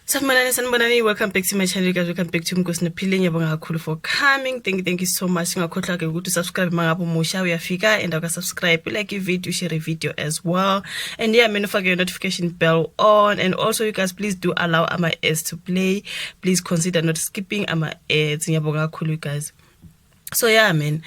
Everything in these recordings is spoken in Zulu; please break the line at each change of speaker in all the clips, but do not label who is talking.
Sanibonani, sanibonani. Welcome back to my channel, guys. Welcome back to Mkosi Nophile. Ngiyabonga kakhulu for coming. Thank you, thank you so much. Ngakhohlwa ke ukuthi subscribe mangabe umusha uyafika and awuka subscribe, like i-video, share a video as well. And yeah, man, ufake your notification bell on. And also, you guys, please do allow ama ads to play. Please consider not skipping ama ads. Ngiyabonga kakhulu, you guys. So yeah, man,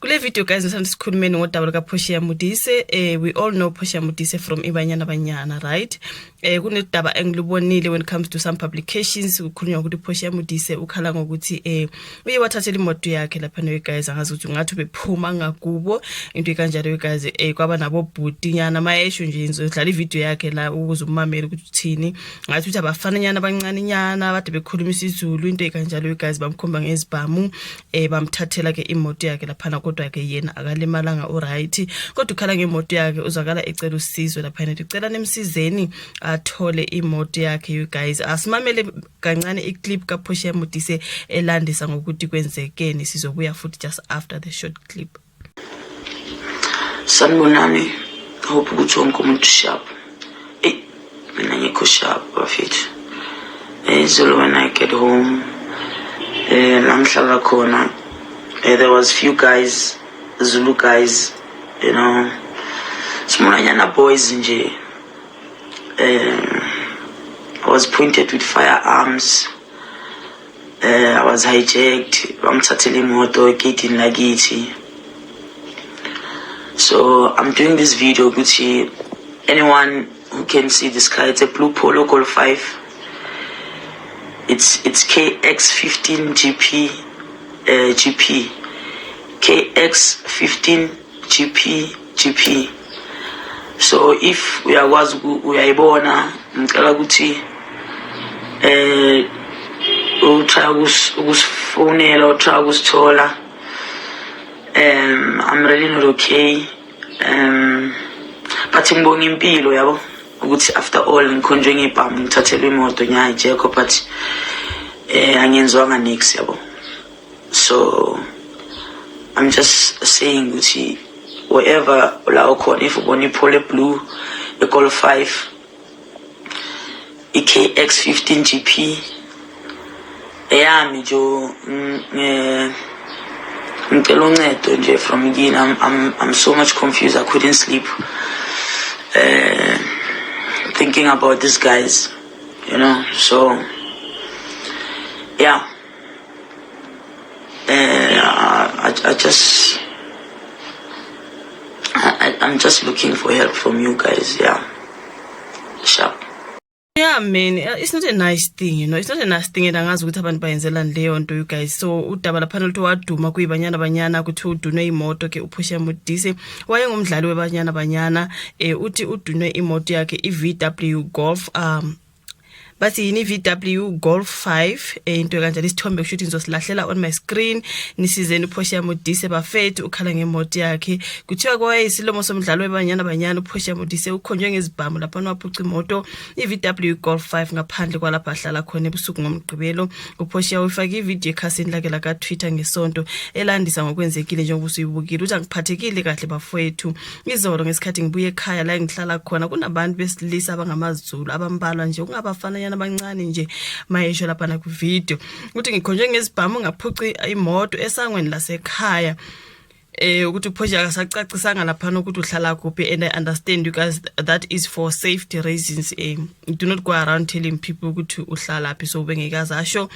kule video, guys, ngisanda sikhulumeni ngodaba luka Portia Modise. We all know Portia Modise from iBanyana Banyana, right? Kunedaba engilubonile when it comes to some publications, kukhulunywa ukuthi Portia Modise ukhala ngokuthi uye wathathela imoto yakhe lapha no, guys. Angazi ukuthi ungathi ubephuma ngakubo, into kanjalo, guys. Kwaba nabo bhuti nyana mayesho nje, ngizodlala ivideo yakhe la ukuze umamele ukuthi uthini. Ngathi uthi abafana nyana abancane nyana abade bekhuluma isiZulu, into ekanjalo, guys, bamkhomba ngezibhamu, bamthathela ke imoto yakhe laphana, kodwa ke yena akalimalanga, uright, kodwa ukhala ngemoto yakhe. Uzwakala ecela usizo laphana, ucela nemsizeni athole imoto yakhe, you guys. Asimamele kancane iclip kaPortia Modise elandisa ngokuthi kwenzekeni. Sizobuya futhi just after the short clip.
Sanibonani, hope ukuthi wonke umuntu sharp. Eyi, mina ngikho sharp, bafethu. Izolo when I get home, la ngihlala khona, there was few guys, Zulu guys, smallanyana boys nje. I was pointed with firearms. I was hijacked. Bangithathela imoto egeyidini lakithi. So I'm doing this video ukuthi anyone who can see this car, it's a blue Polo Golf 5. It's KX15 GP GP KX15 GP GP. So if uyakwazi uyayibona, ngicela ukuthi utry ukusifonela, utry ukusithola. I'm really not okay, but ngibonga impilo yabo ukuthi after all ngikhonjwe ngebhamu, ngithathelwe imoto, ngiyayijekho, but angenziwanga nix yabo. So I'm just saying ukuthi wherever la ukhona, if ubona iPolo blue, iGolf 5, i-KX 15 GP eyami nje, ngicela uncedo nje from kini. I'm so much confused. I couldn't sleep thinking about these guys. So yeah, I'm just looking for help from you guys. Yeah, sharp.
Yeah man, it's not a nice thing. It's not a nice thing and angazi ukuthi abantu bayenzelani leyo nto, you guys. So udaba laphana luthi waduma kuyiBanyana Banyana, kuthi udunwe imoto ke uPortia Modise, wayengumdlali weBanyana Banyana. Uthi udunwe imoto yakhe, iVW Golf, bathi yini, VW Golf 5, into kanjalo. Isithombe kusho ukuthi ngizosilahlela on my screen. Nisizeni uPortia Modise, bafethu, ukhala ngemoto yakhe. Kuthiwa kwayisilomo somdlalo weBanyana Banyana uPortia Modise ukhonjwe ngezibhamu lapha waphuca imoto iVW Golf 5 ngaphandle kwalapha ahlala khona ebusuku ngoMgqibelo. UPortia ufake ivideo ekhasini lakhe la ka-Twitter ngesonto elandisa ngokwenzekile njengoba usuyibukile. Uthi, "Angiphathekile kahle, bafowethu. Izolo ngesikhathi ngibuye ekhaya la engihlala khona, kunabantu besilisa abangamaZulu abambalwa nje, kungabafana abancane nje," mayesho lapha na ku video, ukuthi "ngikhonjwe ngezibhamu, ngaphuca imoto esangweni lasekhaya." Ukuthi uPortia akasacacisanga lapha ukuthi uhlala kuphi, and I understand you guys, that is for safety reasons. Do not go around telling people ukuthi uhlala phi, so bengekaze asho.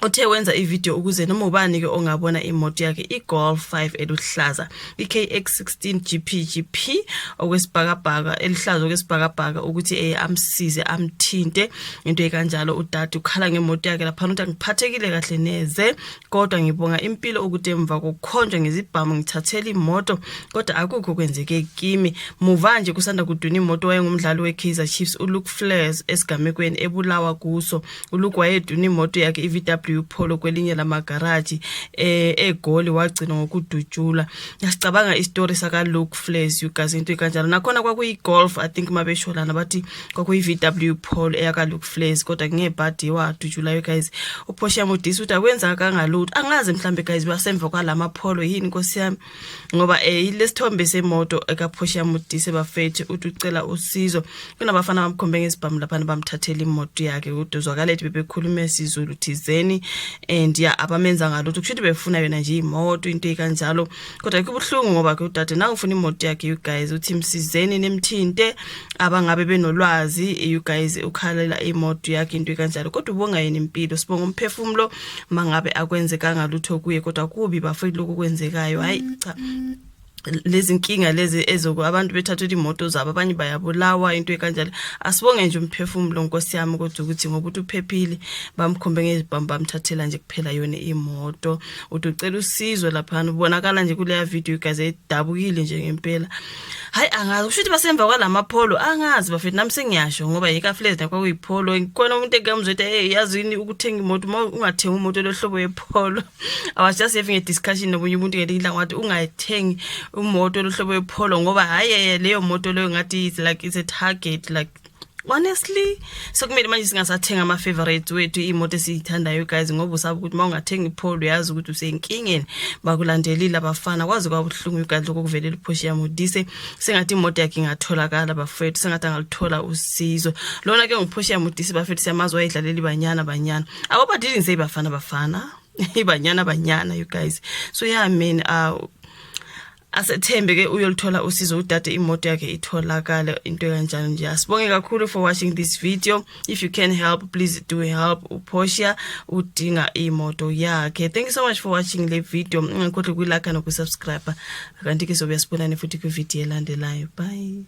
Uthe wenza ivideo ukuze noma ubani ke ongabona imoto yakhe, iGolf 5 eluhlaza, iKX16 GPGP okwesibhakabhaka, elihlaza okwesibhakabhaka, ukuthi amsize, amthinte, into ekanjalo. Udade ukhala ngemoto yakhe lapha, uthi, "Angiphathekile kahle neze, kodwa ngibonga impilo ukuthi emva kokukhonjwa ngezibhamu ngithathela imoto, kodwa akukho kwenzeke kimi." Muva nje kusanda kuduna imoto wayengumdlali weKaizer Chiefs uLuke Fleurs esigamekweni ebulawa kuso. ULuke wayeduna imoto yakhe iVW VW Polo kwelinye lamagaraji eGoli, wagcina ngokudutshula. Yasicabanga istory saka Luke Flares, you guys, into kanjalo. Nakhona kwakuyi Golf, I think mabesho lana bathi kwakuyi VW Polo eyaka Luke Flares, kodwa ngebhadi wadutshula, you guys. UPortia Modise uthi akwenza kangalutho. Angazi mhlambe, guys, basemva kwalama Polo yini, Nkosi yami, ngoba lesithombe semoto ekaPortia Modise, bafethu. Uthi ucela usizo, kunabafana bamkhombe ngesibhamu lapha, bamthathela imoto yakhe. Kodwa zwakala ethi bebekhuluma esiZulu thizeni and ya, abamenza ngalutho, kusho ukuthi befuna yona nje imoto, into ekanjalo. Kodwa kubuhlungu ngoba ke udade na ufuna imoto yakhe, you guys. Uthi msizeni, nemthinte abangabe benolwazi, you guys, ukhalela imoto yakhe, into ekanjalo. Kodwa ubonga yena impilo, sibonga umphefumulo mangabe akwenzekanga lutho kuye. Kodwa kubi, bafethu, lokhu kwenzekayo. Hayi cha, lezi nkinga lezi ezoku abantu bethatha imoto zabo, abanye bayabulawa, into ekanjalo. Asibonge nje umphefumulo, Nkosi yami, kodwa ukuthi ngoba uthi uphephile, bamkhombe ngezibhamu, bamthathela nje kuphela yona imoto. Uthi ucela usizo laphana, ubonakala nje kuleya video, guys, edabukile nje ngempela. Hayi, angazi, kusho ukuthi basemva kwalamaPolo. Angazi, bafethu, nami sengiyasho ngoba yikaFlares nakwakuyiPolo. Khona umuntu engamzwe ethi, "Hey, yazi yini ukuthenga imoto, uma ungathengi imoto lohlobo yePolo?" I was just having a discussion nomunye umuntu ngelinye ilanga, wathi ungayithengi imoto lohlobo yePolo ngoba hayi, leyo moto leyo ngathi it's like it's a target, like honestly. So kumele manje singasathenga ama-favorites wethu, iy'moto esiyithandayo, guys, ngoba usaba ukuthi uma ungathenga iPolo, uyazi ukuthi usenkingeni, bakulandelile abafana. Kwaze kwabuhlungu, you guys, lokho kuvelela uPortia Modise. Sengathi imoto yakhe ingatholakala, bafethu, sengathi angaluthola usizo. Lona ke nguPortia Modise, bafethu, siyamazi, wayedlalela iBanyana Banyana. I hope I didn't say Bafana Bafana, iBanyana Banyana, you guys. So yeah, man, asethembe ke uyolithola usizo udade, imoto yakhe itholakale, into kanjalo nje. Asibonge kakhulu for watching this video. If you can help, please do help uPortia, udinga imoto yakhe. Thank you so much for watching le video. Ungakhohlwa ukulike nokusubscribe. Kanti ke sobe sibonane futhi kwivideo elandelayo. Bye.